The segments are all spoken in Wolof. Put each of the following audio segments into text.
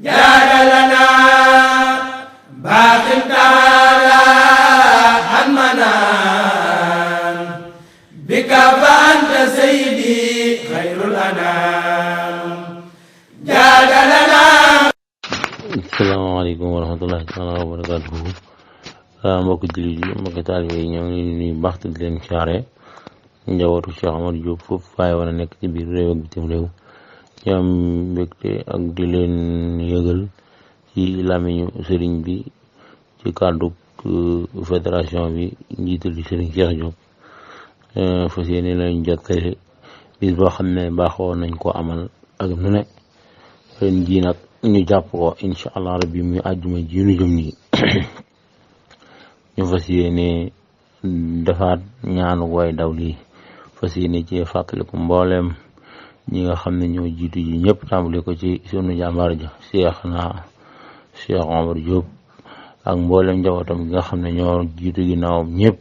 جادلنا باق تعالى عن منام بك فأنت سيدي خير الأنام جادلنا. Asalaamaaleykum wa rahmatullahi taala wa barakaatuhu. Mbokki jullit yi mbokki taalibe yi ñoo ngi leen di nuyu baax te di leen siyaare njabootu Cheikh Omar Diop foofu waaye war a nekk ci biir réew ak bitim réew ñoo am mbégte ak di leen yëgal ci làmmiñu sëriñ bi ci kàddu fédération bi njiital di sëriñ Cheikh Diop fas yéene lañ jottali bis boo xam ne baaxoo nañ ko amal ak nu ne ren jii nag ñu jàpp ko incha allah rabbi muy àjjuma ji ñu jëm nii ñu fas yéene defaat ñaanu Waydawlou yi fas yéene ci fàttaliku mbooleem ñi nga xam ne ñoo jiitu ji ñëpp tàmbali ko ci sunu jàmbaar ja Cheikh Omar Diop ak mbooleem njabootam gi nga xam ne ñoo jiitu ginnaawam ñëpp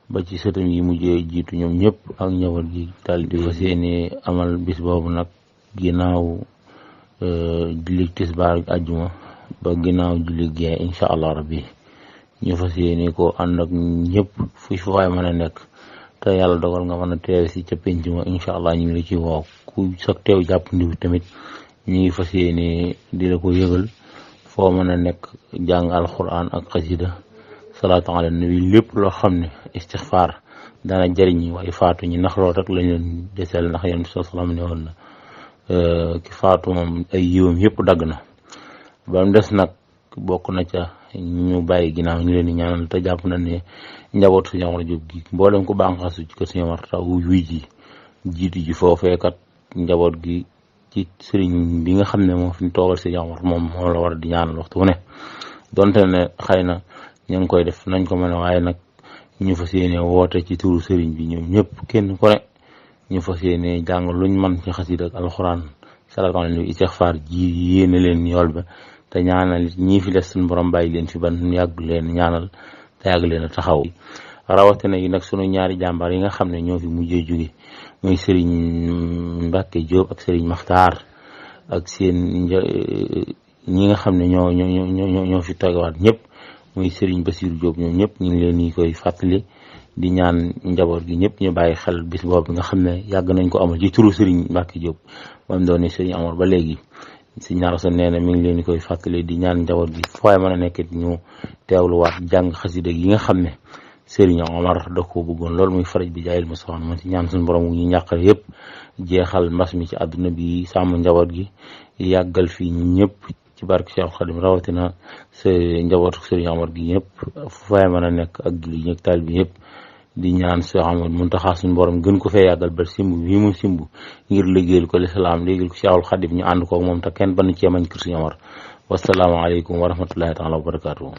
ba ci sëtam yi mujjee jiitu ñoom ñëpp ak njaboot gi daal di fas yéene amal bis boobu nag ginnaaw julli tisbaar ak àjjuma ba ginnaaw julli gee incha allah rabbi ñu fas yéene ko ànd ak ñëpp fu waay mën a nekk te yàlla dogal nga mën a teew si ca penc ma incha allah ñu ngi la ci woo ku sax teew jàpp ndiw tamit ñu ngi fas yéene di la ko yëgal foo mën a nekk jàng alquran ak xasida salaatu ala nabi lépp loo xam ne istixfaar dana jëriñ ñi waaye faatu ñi ndax loolu rek lañ leen deseel ndax yéen bi salaam ne woon na ki faatu moom ay yiwam yëpp dagg na ba mu des nag bokk na ca ñu bàyyi ginnaaw ñu leen di ñaanal te jàpp na ne njabootu Sëriñ Omar Diop gi mboolem ko bànqaasu ci kër Sëriñ Omar taw wuy ji jiitu ji foofee kat njaboot gi ci sëriñ bi nga xam ne moo fi toogal Sëriñ Omar moom la war a di ñaanal waxtu wu ne donte ne xëy na ñu ngi koy def nañ ko mën a waaye nag ñu fas yéene woote ci turu sëriñ bi ñoom ñëpp kenn ku ne ñu fas yéene jàng luñ man ci xasida ak alxuraan salaatu ala nabi istixfaar ji yéene leen yool ba te ñaanal ñii fi des suñu borom bàyyi leen fi ban yàgg leen ñaanal te yàgg leen a taxaw rawatina yi nag sunu ñaari jàmbaar yi nga xam ne ñoo fi mujjee jóge muy sëriñ Mbacke Diop ak sëriñ Maxtaar ak seen ñi nga xam ne ñoo fi toogawaat ñëpp muy sëriñ Bessou Diop ñoom ñëpp ñu ngi leen di koy fàttali di ñaan njaboot gi ñëpp ñu bàyyi xel bis boobu nga xam ne yàgg nañ ko amal ci turu sëriñ Mbacke Diop moom doon sëriñ Omar ba léegi si ñaar sa nee na mi ngi leen di koy fàttali di ñaan njaboot gi fooy mën a nekkit ñu teewluwaat jàng xasida yi nga xam ne sëriñ Omar da ko bëggoon loolu muy faraj bi jaayil ma soxna man si ñaan suñu borom ñu ñàqal yëpp jeexal mbas mi ci àdduna bi sàmm njaboot gi yàggal fii ñëpp ci barke Cheikh Khadim rawatina sa njabootu sëriñ Omar gi ñëpp fooy mën a nekk ak julli ñëpp taal bi yëpp di ñaan Cheikh Ahmad Muntaxa suñu borom gën ko fee yàggal ba simb bii mu simb ngir liggéeyal ko lislaam liggéeyal ko Cheikhul Khadim ñu ànd koog moom te kenn ban cee mañ kër Sëriñ Omar wasalaamaaleykum wa rahmatullahi taala wa barakaatu.